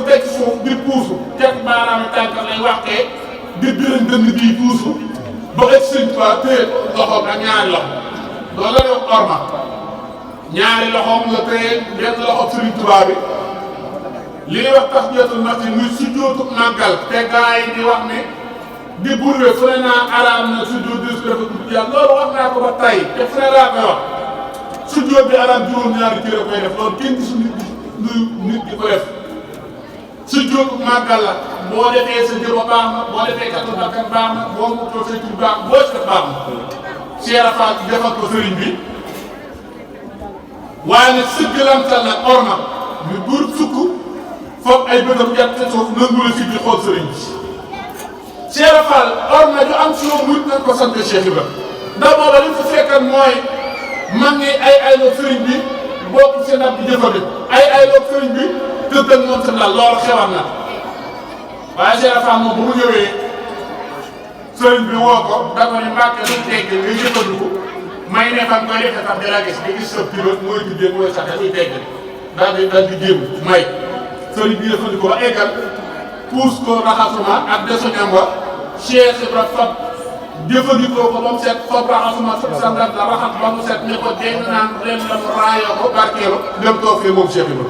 teg suuf di puusu teg baaraam tànkam lay waxtee di biran dënn bii puusu ba egg Sëñ Tuubaa téye loxoom ak ñaari loxo loolu la ñuy wax orma ñaari loxoom nga téye benn loxo Sëriñ Tuubaa bi li ñuy wax tahniyatul masjid muy sujjóotu màggal te gaa yi di wax ne di burwe fu ne naa araam na sujjóot di su dafa dugg yàlla loolu wax naa ko ba tay te fu ne laa koy wax sujjóot bi araam juróom-ñaari cër koy def loolu kenn gisu nit di ko def sujjóotu màggal la boo defee sa jëba baax na boo defee katu bakkan baax na boo mutoo sa tur baax boo ci def baax na Cheikh Fall defal ko sëriñ bi waaye nag sëggalantal nag orma ñu buur sukk foog ay bëtam jàpp te suuf nangu la siggi xool sëriñ bi Cheikh Fall orma ju am solo murit nañ ko sant Cheikh Ibra ndax booba li mu fi fekkan mooy mag ngi ay loo sëriñ bi bokk si ndab di jëfandiku ay loo sëriñ bi tëddal moom sa dal loolu xewar na waaye Cheikh Fall moom bu mu ñëwee sëriñ bi woo ko da ko ni Mbàkke lu tegg ngay jëfandiku may ne fan koy defee sax dara gis di gis sa pilote mooy tuddee mooy sax dañuy tegg daal di jéem may sëriñ bi jëfandikoo ba eggal puus ko raxasuma ak desuñam wa Cheikh Ibra fab jëfandikoo ko ba mu set fab raxasuma sa ndab la raxas ba mu set ne ko dégg naan leen la mu raayoo ko barkeelu dem toog fee moom Cheikh Ibra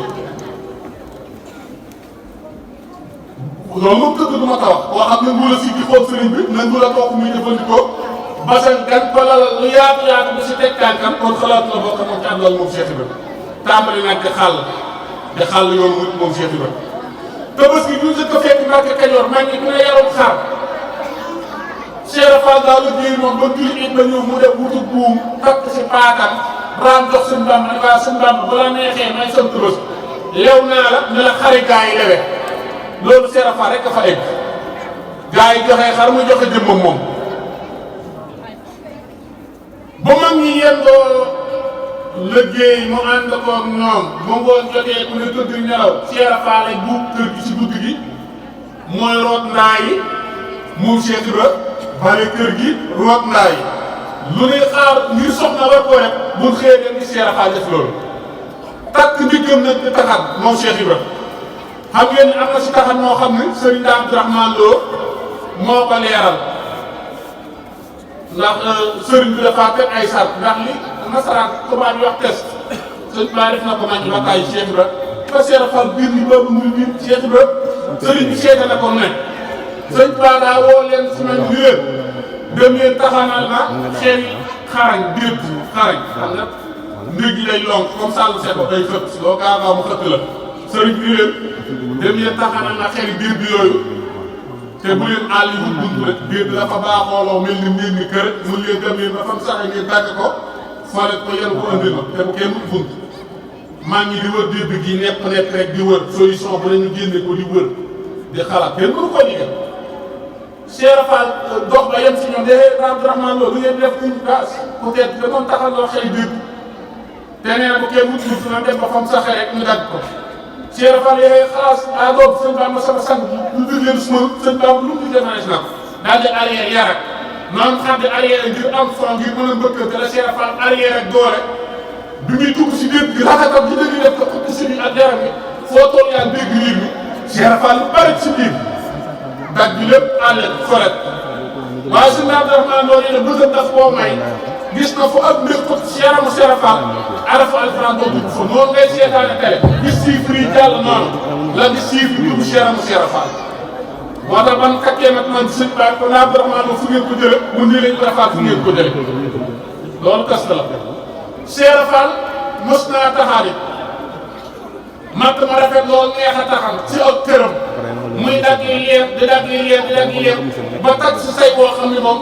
loolu moom tëdd du ma ko wax koo xam ne ngu la si di xool sëriñ bi nangu la toog muy jëfandikoo basan gan ko lalal lu yaatu bu si teg tànkam kon xalaat la bokk moom ci am loolu moom Cheikh Ibra tàmbali nag di xàll yoonu moom Cheikh Ibra Tabaski bi ñu ko fekk Mbàkke Kajoor maa ngi ku ne yaroon xar Cheikh Fall daal la géey moom ba julli it ba ñëw mu def wutu buum takk si paatam raam jox Sëñ Bamba ne waa Sëñ Bamba bu la neexee may sam Tabaski lew naa la ne la xari gaa yi lewe loolu Cheikh Fall rek a fa egg gaa yi joxe xar muy joxe jëmmam moom ba mag ñi yendoo liggéey mu ànd koog ñoom ba ngoon jotee ku ne tëdd nelaw Cheikh Fall buub kër gi si guddi gi mooy root ndaa yi moom Cheikh Ibra bale kër gi root ndaa yi lu ne xaar ngir soxna war koo rek bu xëyee dem di Cheikh Fall def loolu takk ndiggam nag di taxat moom Cheikh Ibra xam ngeen ni am na si taxat moo xam ne Sëriñ Daam Abdourahmane Lo moo ko leeral ndax sëriñ bi dafa teg ay sart ndax li nasaraan tubaab yi wax test sëñ Ba def na ko man ci bakkaay Cheikh Ibra ba Cheikh Fall biir ni boobu muy biir Cheikh Ibra sëriñ bi seete na ko ne sëñ Ba daa woo leen si man ni leen dem leen taxanal na xeer yi xarañ biir xarañ xam nga ndég yi day lonk comme sàll se ko day xëtt si loo gaagaaw mu xëtt la sëriñ bi leen dem leen taxanal na xeer yi biir bi yooyu te bu leen àll yi bunt rek biir bi dafa baaxooloo mel ni mbir mi kër mun leen dem leen ba fam saxe ngeen dagg ko foo ko yan ko andi ma te bu kenn mut bunt maa ngi di wër biir bi gi nepp rek di wër solution bu nañu génne ko di wër di xalaat kenn mënu ko liggéey Cheikh Fall dox ba yem si ñoom de Abdourahmane Lo lu ngeen def ñu gas peut-être da doon taxaloo xel biir te nee na bu kenn mut bunt na dem ba fam saxe rek ñu dagg ko Cheikh Fall yee xalaas a doog sëñ Bamba sama sang lu dëgg leen su ma sëñ Bamba lu mu di démange na ko daal di arrière yarak noonu xam ne arrière ngir am fond ngir mën a mbëkk te la Cheikh Fall arrière ak doole bi muy dugg si déet gi raxatam di dëgg def ko xukki si bi ak yaram bi foo toll yaa dégg riir bi Cheikh Fall lu bari si biir dag bi lépp àll foret waaye sëñ Abdourahmane Lo nee na bëgg daf koo may gis na fu ak mbir xut si yaramu Cheikh Fall arafu alxuraan boo dugg fa noonu ngay seetaane télé gis chiffre yi jàll noonu la gis chiffre yi dugg si yaramu Cheikh Fall moo tax ban kakkee nag man sëñ Ba ko naa Abdourahmane Lo fu ngeen ko jële mu nii lañ ko defaat fu ngeen ko jële loolu kas la Cheikh Fall mos naa taxaari matt ma rafet loolu neex a taxal si ak këram muy dagg yi leer di dagg yi leer di dagg yi leer ba tag si say boo xam ne moom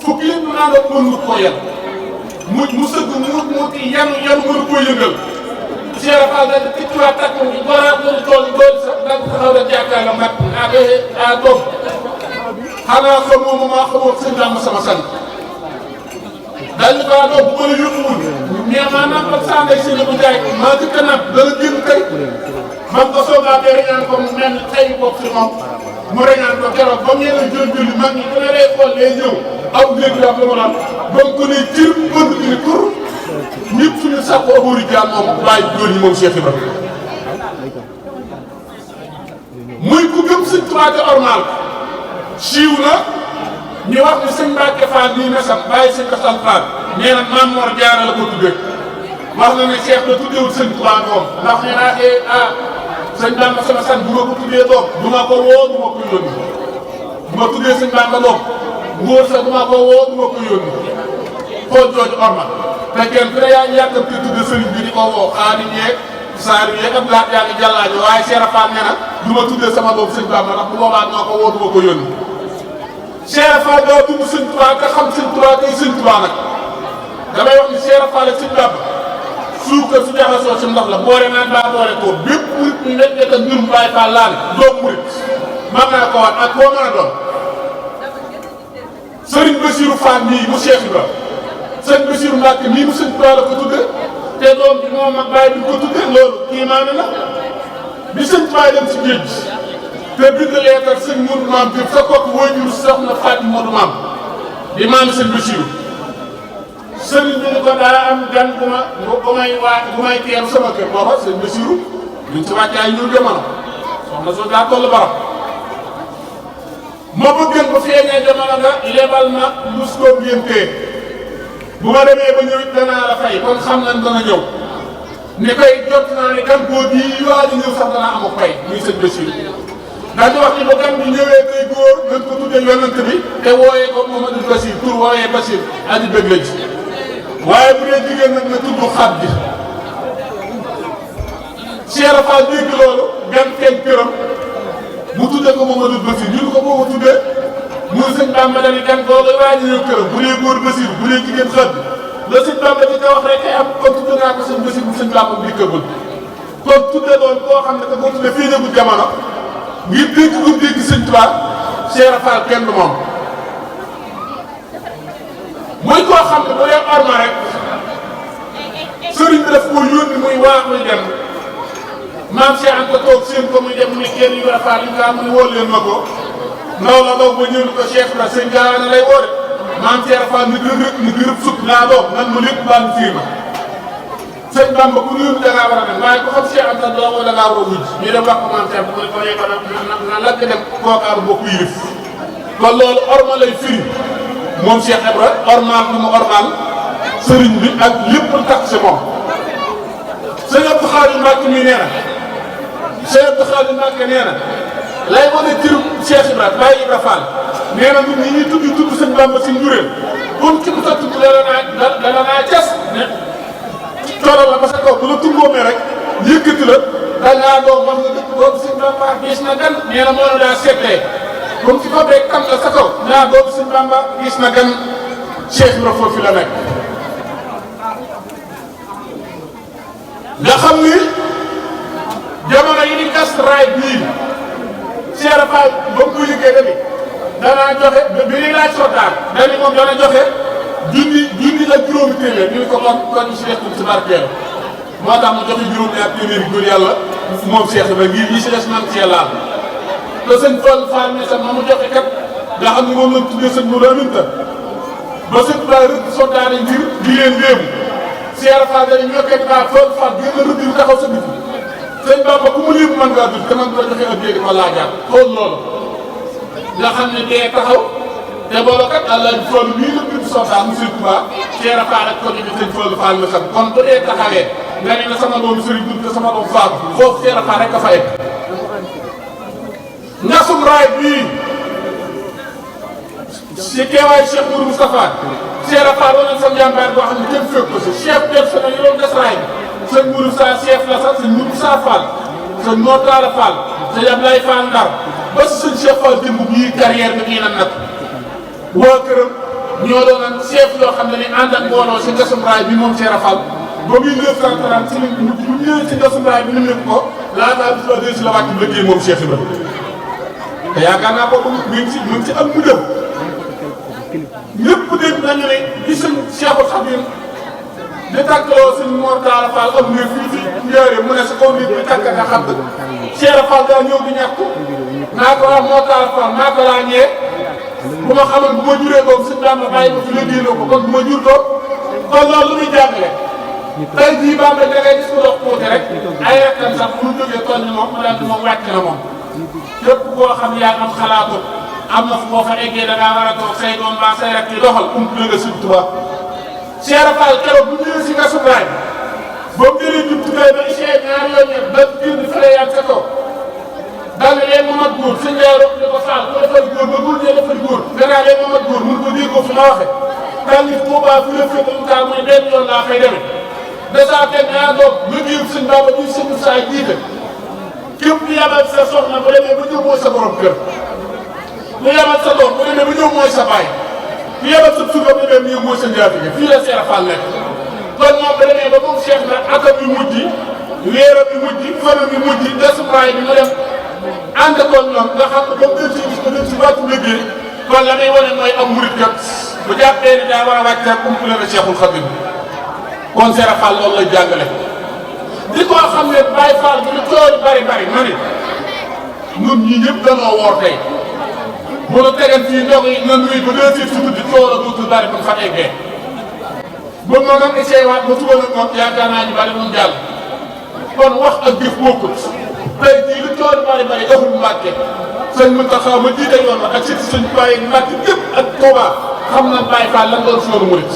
fukki yëpp naa doon mën nga koo yan mu sëgg mu yanu mënu koo yëngal Cheikh Fall daal di tëccuwaat takk bi boraat loolu tool yi doon sax daal di taxaw rek jàkkaar la mat ak doom xanaa ko moom maa xamoon sëñ Bamba sama sant daal di ko doom bu ma la yóbbuwul mais maanaam ak saa ngay sëñ bu jaay maa jëkk a nag dana génn tey man ko soogaa bee reñaan ko mu mel ni tey bopp si moom mu reñaan ko keroog ba mu yeneen jël julli mag ñi ku ne lay xool lay ñëw aw léegi daal la ma daan ba mu ko ne jër bënd bi ne tur ñëpp suñu sàkku abori jaam moom bàyyi góor ñi moom Cheikh Ibrahima ku gëm sëñ Tuubaa te ormal siiw na ñu wax ni sëñ Mbàkke Fall nii mesam bàyyi sëñ Kasal Fall nee na Maam Mor Jaara la ko tuddee wax na ne Cheikh la tuddewul sëñ Tuubaa doom ndax nee naa sëñ Bamba sama san bu ma ko tuddee doom du ma ko woo du ma ko yónni bu ma tuddee sëñ Bamba doom ngóor sa du ma ko woo du ma ko yónni xool jooju ormal te kenn ku ne yaa ngi yàkkamti tudde sëriñ bi di ko woo xaadim yeeg saar yeeg ab laat yaa ngi jàllaajo waaye Cheikh Fall nee na du ma tuddee sama doom sëñ Bamba ndax bu boobaa du ma ko woo du ma ko yónni Cheikh Fall daa dund sëñ Tuubaa nga xam sëñ Tuubaa tey sëñ Tuubaa nag damay wax ni Cheikh Fall ak sëñ Bamba suukar su jaxasoo si ndox la boore naan baa boore ko bépp murit ñu nekk ak mbirum Baay Faal laal doom murit man naa ko waat ak koo mën a doon Sëriñ Bassirou Fall nii mu Cheikh Ibra Sëriñ Bassirou Mbacke nii mu sëñ Tuubaa la ko tudde te doom bi moom ak baay bi ko tudde loolu kii maane la bi sëñ Tuubaa dem si géej te bind leetar sëñ Modou Maam Diop sa kooku waajur soxna Fatou Modou Maam di maami sëñ Bassirou sëriñ bi ni ko daa am gan bu may teeru sama kër booba sëñ Bassirou ñu ci wàccaay ñu jamono soxna soo daa toll barab ma bëgg ba feeñee jamono nga lebal ma lus ko ngéntee bu ma demee ba ñëw it danaa la fay kon xam nañ dana ñëw ni koy jot naa ne gan boo bii waa di ñëw sax danaa am ak fay muy sëñ Bassirou dañu wax ni ba gan bi ñëwee tey góor nañ ko tuddee yonent bi te wooyee ko Mamadou Bassir tur wooyee Bassir aji bëgg la ji waaye bu dee jigéen nag na tudd xat bi Cheikh Fall dégg loolu gan feeñ këram mu tuddee ko Mamadou Bassir ñu ko moo ko tuddee muy sëñ Bamba dañuy gan googu waa ji ñëw këram bu dee góor Bassir bu dee jigéen xat bi la sëñ Bamba di ko wax rek ay am kon tuddee naa ko sëñ Bassir bu sëñ Bamba dikkagul kon tuddee doon koo xam ne que boo tuddee fii ñëwul jamono ngir dégg ko dégg sëñ Tuubaa Cheikh Fall kenn du moom mooy koo xam ne bu dee orma rek sëriñ bi daf koo yónni muy waa muy dem maam Cheikh Anta toog seen ko muy dem mu ne kenn yu rafet yi nga xam ne wóor leen ma ko ndaw la daw ba ñëw ni ko Cheikh la sëñ Gaawaan lay woo de maam Cheikh Fall ni gërëb sukk laa doon nan ma lépp baa ngi fiir ma sëñ Bamba ku ñu yónni da ngaa war a dem waaye ku xam Cheikh Anta doo da ngaa war a wujj ñu dem wax ko maam Cheikh bu ko ne ko na lakk dem kookaaru bokk yilif kon loolu orma lay firi moom Cheikh Ibra ormal bi mu ormal sëriñ bi ak lépp lu tax si moom sëñ Abdou Khadim Mbacke mi nee na sëñ Abdou Khadim Mbacke nee na lay wane turu Cheikh Ibra Baye Ibra Fall nee na ñun ñi ñuy tudd sëñ Bamba si njureel kon ki mu sa tudd dana naa cas ne toolal la ba sa kaw bu la tungoomee rek yëkkati la da ngaa doon wax nga dëkk boobu sëñ Bamba gis na gan nee na moo la daa seetlee comme ci fa beeg tam la sa kaw naa boobu sëñ Bamba gis na gan Cheikh Ibra foofu la nekk nga xam ni jamono yi di gas raay bii Cheikh Fall ba mu koy liggéey tamit danaa joxe bi ñuy laaj soldat dañu moom dana joxe junni ak juróomi téeméer ñu ko kon si des ci barkeel moo tax mu joxe juróomi ak téeméeri góor yàlla moom Cheikh Ibra ngir ñi si des man cee laal te sëñ Fall ne sax ma mu joxe kat nga xam ne moom lañ tuddee sëñ Modou Aminta ba sëñ Fall rëdd soldat yi ngir di leen léemu Cheikh Fall dañuy yokkee daa Fall gën a rëdd yu taxaw sa biti sëñ Bamba ku mu léemu mën ngaa dund te man du la joxe ak léegi ma laajaat xool loolu nga xam ne dee taxaw te booba kat àlla ji Fall mii la bind soldat mu sëñ Touba Cheikh Fall ak ko di sëñ Fall na xam kon bu dee taxawee nga ne na sama doomu sëriñ dund te sama doom faatu foofu Cheikh Fall rek ka fa egg ngasum raay bii si teewaayu Cheikh Mourou Moustapha Cheikh Fall wala sa njàmbaar boo xam ne kenn fekk ko si chef personnel yi doon gas raay bi sëñ Mourou Sa chef la sax sëñ Mourou Sa Fall sëñ Mortala Fall sëñ Ablaye Fall Ndar ba si sëñ Cheikh Fall démb bii carrière bi kii nag waa këram ñoo doonan chef yoo xam ne ni ànd ak mbooloo si ngasum raay bi moom Cheikh Fall ba 1930 si bu ñëwee si ngasum raay bi ni mu ko laataa bis ba dee si la wàcc liggéey moom Cheikh Ibra te yaakaar naa boobu mu ngi ci am mu dem ñëpp dégg nañu ne gis nañ Cheikhul Khadim di tàggaloo sëñ Mor Talla Fall am na fii ci Ndiaré mu ne sa kaw nit ñi tàggat a xam Cheikh Fall daa ñëw di ñàkku naa ko wax Mor Talla Fall naa ko laa ñëwee bu ma xamoon bu ma juree doom sëñ Bamba bàyyi ko fi liggéeyloo ko kon bu ma jur doom kon loolu lu muy jàngale tey jii Bamba da ngay gis ko dox tuuti rek ay rakkam sax bu ñu jógee toll ni moom mu daal di moom wàcc na moom képp koo xam yaa am xalaatu am na fu boo fa eggee da ngaa war a toog say doom mbaa say rek yi doxal na nga Sëñ Tuubaa. Cheikh Fall keroog bu ñëwee si nga subraay ba mu jëlee jumtukaay ba Cheikh ñaari yoon ñëpp ba biir di fële yàgg sa kaw daal ne leen ma mat góor sëñ Ndiaye rek ne ko Fall ku defal góor ba góor ñee defal góor danaa leen ma mat góor mun ko déggoo fi ma waxe daal ni Tuubaa fi la fekk mu taal mooy benn yoon laa fay demee dèjà teg naa doom liggéeyu sëñ Bamba ñuy sëñ saa jiite képp ku yabal sa soxna bu demee ba ñëw mooy sa borom kër ku yabal sa doom bu demee ba ñëw mooy sa baay ku yabal sa suba bu demee nii mooy sa njaatige fii la Cheikh Fall nekk kon moom ba demee ba moom Cheikh nag atam yu mujj weeram yu mujj fanam yu mujj desumraay bi mu dem ànd koog ñoom nga xam ne comme si gis ko dem si wàccu liggéey kon la may wane mooy am murit kat bu jàppee ni daa war a wàcc rek ump la Cheikhul Khadim kon Cheikh Fall loolu lay jàngale di ko xam ne Baye Fall bi lu coono bari bari ma ne ñun ñii ñëpp danoo woor tey bu la tegal fii ndox yi nga nuyu ba 2 heures si guddi coono dootul bari bu fa eggee ba ma nga essayé waat ba suba la moom yaakaar naa ñu bari moom jàll kon wax ak jëf bokkut tey jii lu coono bari bari ëppul Mbàkke sëñ Muntaxa ma jiite yoon la ak sëñ Baye Mbàkke yëpp ak Touba xam na Baye Fall lan doon sóoru murit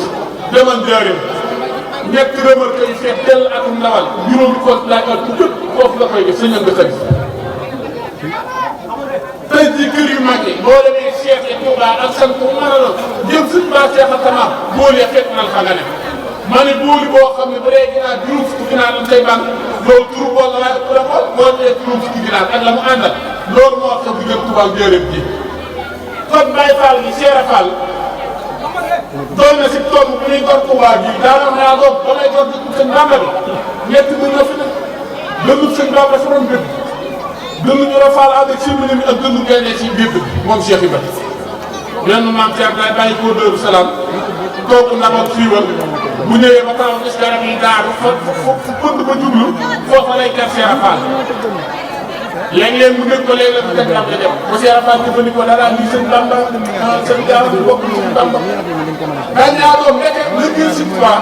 demal njëriñ ñett remarque yi feet dell ak ndawal juróomi ko laajal bu jëpp foofu la koy gis sëñal nga xëy tey jii kër yu mag yi boo demee Cheikh yi Touba ak sant bu mën a doon jëm suñ baa Cheikh ak Tama boole fekk nal fa nga ne ma ne booli boo xam ne bu dee ginaar juróom fukki ginaar lañ say banque loolu turu bool la waaye la xool boo dee juróom fukki ginaar ak la mu àndal loolu moo xam diggante Touba ak njëriñ ji kon Baye Fall bi Cheikh Fall doon na si tomb bu ñuy gor Touba gi daanaka naa doon damay gor dëkk sëñ Bamba bi ñett mën na fi ne dënnub sëñ Bamba dafa doon dëkk dënnu ñu rafaal ànd ak simili mi ak dënnu génnee si biir bi moom Cheikh Ibrahima yenn maam Cheikh day bàyyi ko Daaru Salaam kooku ndabal siiwal bu ñëwee ba taw gis garab yi daaru fu pënd ba jublu foofa lay ker Cheikh Fall léeg-léeg mu nekk ko léeg-léeg mu teg ndam la dem bu Cheikh Fall jëfandikoo dara lii sëñ Bamba sëñ Jaara bi bokk sëñ Bamba dañ naa doon nekk liggéey si Touba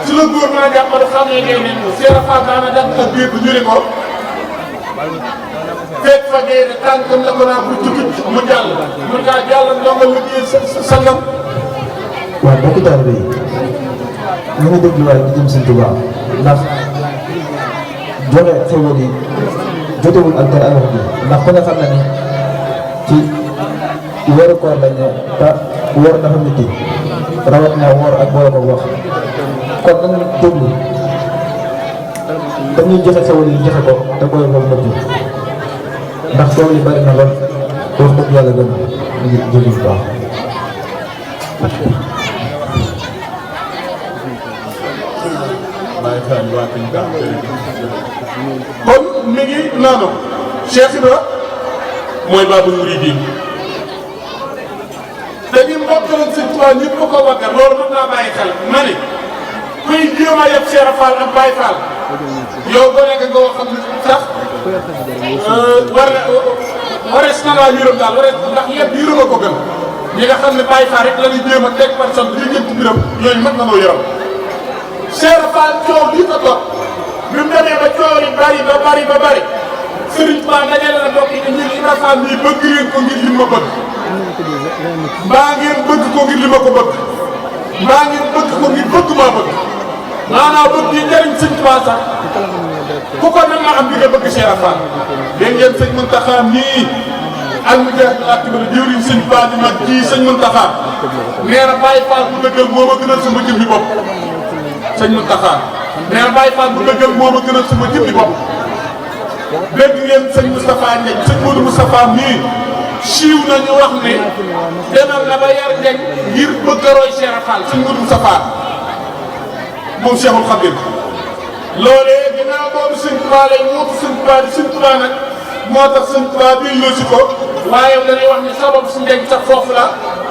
si la góor mën a jàppale xam ne ngay ne Cheikh Fall daana jàpp ak biir bu jëri ko fekk fa dee ne tànkam la ko naa pour tukki mu jàll mun ngaa jàll ndonga liggéey sa sangam. waaw mbokki taalibe yi ñu ngi déglu waaye di jëm Sëñ Tuubaa ndax joxe xéwal yi jotewul ak dara alal bi ndax ku ne xam na ni ci weeru koor lañ ne te woor dafa métti rawat na woor ak boole ko wax kon nañu déglu dañuy joxe xéwal yi joxe ko te boole ko métti ndax tool yi bari na lool wax dëgg yàlla gën a ngi jëli bu baax. kon mi ngi noonu Cheikh Ibra mooy Baabul Muridiin te ñi mbokk lañ Sëñ Tuubaa ñëpp ko waggar loolu mën naa bàyyi xel ma ne kuy jéem a yeb Cheikh Fall ak Baye Fall yow boo nekk nga xam ne sax warees na laa yërëm daal warees ndax yëpp yërëm a ko gën ñi nga xam ne Baye Fall rek la ñuy jéem a teg personne li ngeen ci biram yooyu mën na noo yërëm Cheikh Fall coow lii ko topp bi mu demee ba coow yi bari Serigne Touba dajale na mbokk yi ñun Ibra Fall nii bëgg ngeen ko ngir li ma bëgg mbaa ngeen bëgg ko ngir li ma ko bëgg mbaa ngeen bëgg ko ngir bëgg maa bëgg maanaam bëgg yi njëriñ Sëñ Touba sax ku ko nan ma am di nga bëgg Cheikh Fall dégg ngeen sëñ Mountakha nii ak mu jeex na ak jëwriñ Sëñ Touba di mag kii sëñ Mountakha nee na Baye Fall bu dëggal moo ma gënal sama jëmmi bopp sëñ Mountakha nee na Baye Fall bu dëggal moo ma gënal sama jëmmi bopp dégg ngeen sëñ Moustapha Ndiaye sëñ Modou Moustapha mii siiw nañu wax ne demal na ba yar Ndiaye ngir bëgg a roy Cheikh Fall sëñ Modou Moustapha moom Cheikhul Khadim loolee ginnaaw boobu Sëñ Tuubaa lay muutu Sëñ Tuubaa di Sëñ Tuubaa nag moo tax Sëñ Tuubaa delloo si ko waaye dañuy wax ne sabab si Ndiaye sax foofu la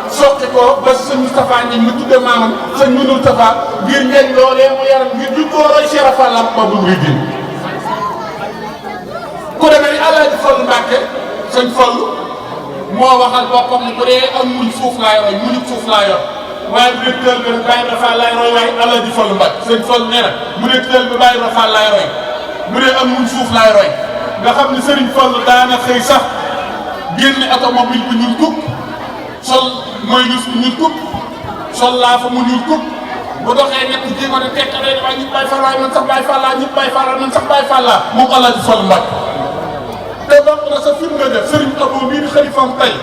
soqi ko ba sëñ Moustapha Ndiaye mu tudde maamam sëñ Modou Moustapha ngir Ndiaye loolee mu yaram ngir du ko roy Cheikh Fall am Baabul Muridiin ku demee ni Alaaji Fallu Mbàkke sëñ Fallu moo waxal boppam ne bu dee am muñ suuf laay roy muñu suuf laa yor waaye bu dee tël bi Baye Ibra Fall laay roy waaye Alaaji Fallu Mbàkke sëñ Fallu nee na bu dee tël bi Baye Ibra Fall laay roy bu dee am muñ suuf laay roy nga xam ne Serigne Fall daana xëy sax génne automobile bu ñuul kukk sol mooy lus bu ñuul kukk sol laa fa mu ñuul kukk bu doxee ñett jéego ne tekk day dafay ñëpp Baye Fall man sax Baye Fall laa ñëpp Baye Fall man sax Baye Fall laa moom El Hadj Fall Mbacke te bokk na sa film nga def Serigne Abo mii di xalifaam tey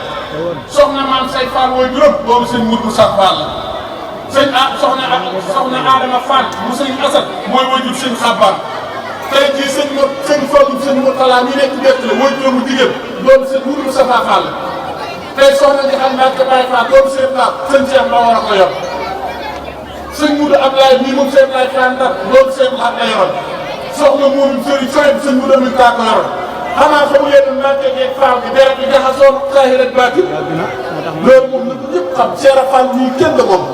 soxna maam say Fall wooy juróom boobu sëñ Mourou Moussa Fall la sëñ soxna Adama Fall mu sëñ Assane mooy wajur sëñ Xabbaan tey jii sëñ Fallou sëñ Mourtala mi nekk dëkk la mooy juróomu jigéen loolu sëñ Mourou Moussa Fall la tey soxna di xam Mbacke Baye Fall loolu sëñ Fall sëñ Cheikh Ba war a ko yor sëñ Moudou Ablaye mii moom sëñ Ablaye Fall Ndar loolu sëñ Laat la yoroon soxna Mourou Sëriñ Soye sëñ Moudou Amin taa ko yoroon xanaa fa mu leen Mbacke geeg Fall bi deret bi jaxasoon saahir ak baatin loolu moom nag ñëpp xam Cheikh Fall ñii kenn la moom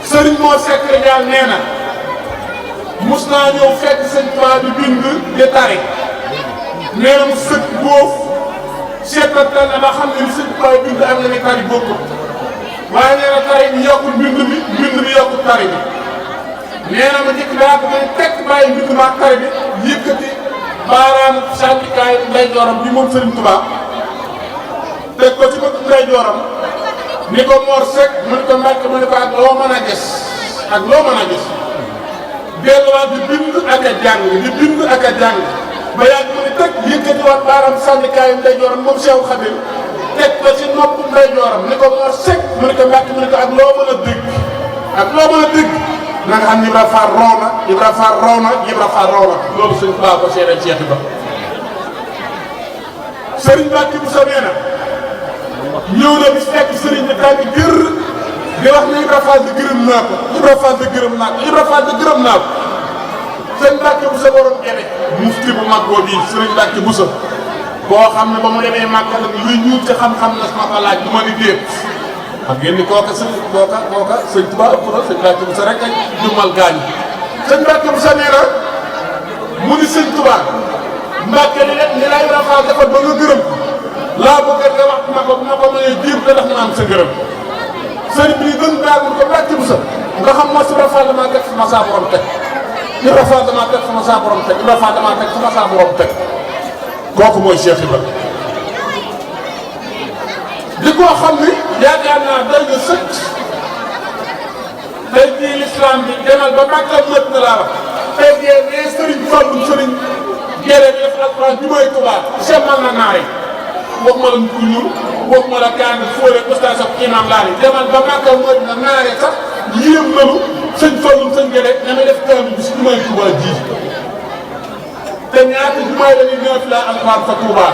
Serigne moo sekk Rijaal nee na mus naa ñëw fekk sëñ Tuubaa bi bind di tari nee na mu sëkk boof seetantal na ba xam ne li sëñ Tuubaa bind am na ni tari bokkul waaye nee na tari bi yokkul mbind mi yokkul tari bi nee na ma njëkk daa ko may tekk bàyyi mbind ma ak tari bi yëkkati baaraam sànnikaay ndeyjooram bi moom Serigne Touba teg ko ci bëgg ndeyjooram ni ko Mor Seck mu ni ko Mbacke mu ni ko ak loo mën a gis delluwaat di bind ak a jàng ba yàgg mu ni teg yëkkatiwaat baaraam sànnikaayu ndeyjooram moom Cheikh Khadim teg ko ci nopp ndeyjooram ni ko Mor Seck mu ni ko Mbacke mu ni ko ak loo mën a dégg na nga xam ne Ibra Fall raw na loolu sëñ Tuubaa ko seedeel Cheikh Ibra Serigne Mbacke bu sa nee na ñëw na bis fekk Serigne bi tànk gër di wax ne Ibra Fall di gërëm naa ko sëñ Mbacke bu sa borom gene mufti bu mag boo bii Serigne Mbacke bu sa boo xam ne ba mu demee Màkka nag luy ñuut ci xam-xam na ma ko laaj du ma ni déet xam ngeen ni kooka sëñ Tuubaa ëpp na sëñ Mbacke bu sa rek jummal gaañ sëñ Mbacke bu sa nee na mu ni sëñ Tuubaa Mbacke li lay Ibra Fall defal ba nga gërëm laa bëgg nga wax ma ko mënee jiir te ndax na am sa gërëm sëriñ bi gën daagul ko Mbacke bu sa nga xam moo si Ibra Fall damaa teg sama saa borom teg Ibra Fall damaa teg sama saa borom teg Ibra Fall damaa teg sama saa borom teg kooku mooy Cheikh Ibra di koo xam ni yaakaar naa doy na sëkk tey jii l'islam bi demal ba Makka mët na laa wax tey jii nee Serigne Fallou Serigne Gere bi def alxuraan bi mooy Tuubaa semmal na naare waxuma la ku ñuul waxuma la kaan fóore ustaas ak imam laa ni demal ba Makka mët na naare sax yéem nañu sëñ Fallou sëñ Gere na may def kaam bi si bi mooy Tuubaa ji te ñaata jumaay la ñuy ñëw fi laa alxuraan fa Tuubaa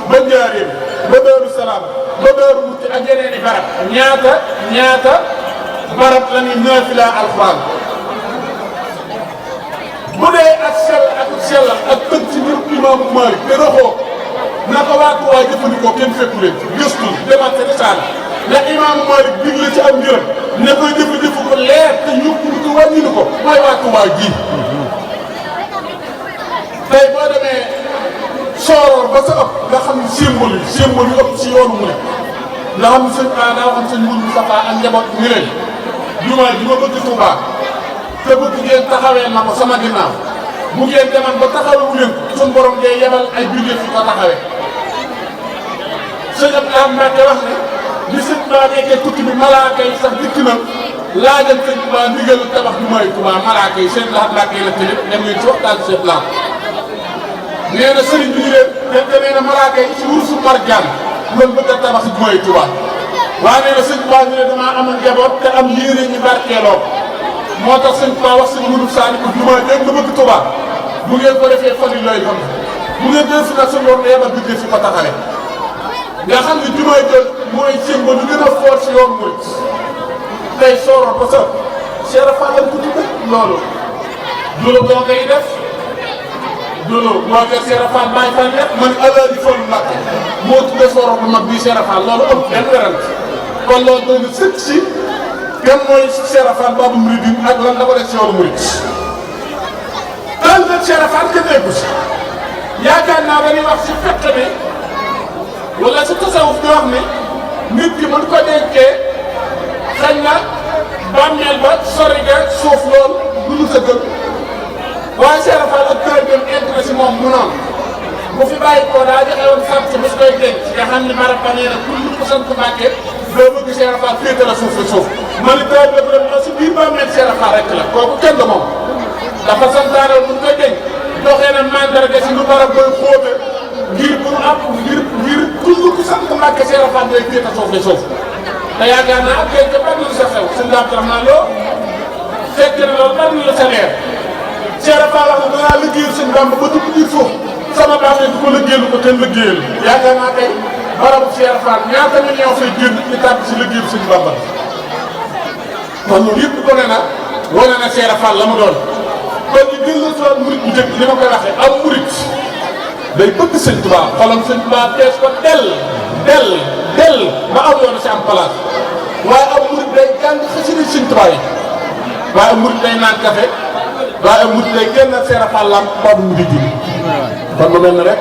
ba Njaaréem ba Daaru Salaam ba Daaru Muxti ak yeneen i barab ñaata barab la ñuy naafila alxuraan bu dee ak sell ak tënk ci biir imaamu Maalik te raxoo na ko waa Tuubaa jëfandikoo kenn fekku leen gëstu demaat sa risaala la imaamu Maalik digle ci am ngërëm ne koy jëfandikoo ko leer te yóbbu ko wàññi ko mooy waa Tuubaa ji tey boo demee sooroor ba sa ëpp nga xam ne symbole yi ëpp ci yoonu mu ne nga xam ne sëñ daa waxoon sëñ Mourou Moustapha ak njaboot ni leen jumaa ji ma bëgg Touba te bëgg ngeen taxawee ma ko sama ginnaaw bu ngeen demal ba taxawu leen suñu borom day yebal ay bindéef fi ko taxawee sëñ Abdoulaye Mbacke wax ne li sëñ Ba nekkee tukki bi malaaka yi sax dikk na laajal sëñ Touba ndigal tabax jumaay Touba malaaka yi seen laaj Mbacke la tëjee dem leen ci waxtaan seen plan nee na sëriñ bi ñu leen te nee na malaaka yi ci wurusu marjaan loolu bëgg a tabax jumaay Touba waaye nee na sëñ Touba ñu ne damaa am njaboot te am yéene ñu barkeeloo moo tax sëñ Touba wax sëñ Moudou Sani ko jumaa dégg nga bëgg Touba bu ngeen ko defee fan yu lay xam bu ngeen dee fi nag suñu yoon yebal bindee fi ko taxawee nga xam ne jumaay jël mooy symbole lu gën a fort si yoon murit tey sooroon ba sax Cheikh Fall lañ ko tuddee loolu loolu doo ngay def loolu waa kër Cheikh Fall Baye Fall lépp man Alaaji Fallu Mbàkke moo tuddee sooroon bu mag bii Cheikh Fall loolu am benn werante kon loolu doy na sëkk si kenn mooy Cheikh Fall Babu Mouridine ak lan la ko def si yoonu murit daal nag Cheikh Fall kenn eggu si yaakaar naa dañuy wax si fekk bi wala si tasawuf di wax ne nit ki mën ko denkee xañ na bàmmeel ba sori ga suuf loolu du ñu sëggal waaye Cheikh Fall ak kër gi egg na si moom mu noonu bu fi bàyyi ko daa joxe woon sant si bis koy denc nga xam ne barab ba nee na pour ko sant Mbàkke doo bëgg Cheikh Fall féete la suuf suuf man it tey dëgg la si biir ba mel Cheikh Fall rek la kooku kenn du moom dafa santaane bu ñu koy denc joxe na mandarga si lu barab koy xóote ngir pour am ngir toujours ku sant Mbàkke Cheikh Fall day féete suuf te yaakaar naa ak denc ban la sa xew suñu daam tax naa loo fekk na loolu ban la sa leer Cheikh Fall wax na danaa liggéeyal suñu Bamba ba dugg biir suuf sama baax ne du ko liggéeyal ko kenn liggéeyal yaakaar naa tey barabu Cheikh Fall ñaata million fay génn ñu tàbb si liggéeyal suñu Bamba kon ñun yëpp wane na Cheikh Fall la mu doon kon ñu gën la soon murit bu njëkk ni ma koy waxee am murit day bëgg sëñ Tuubaa xolam sëñ Tuubaa tees ko del ba aw yoon si am place waaye am murit day jàng xasida sëñ Tuubaa yi waaye am murit day naan café waaye am murit day génn Cheikh Fall lam boobu mu di ji kon mu mel ne rek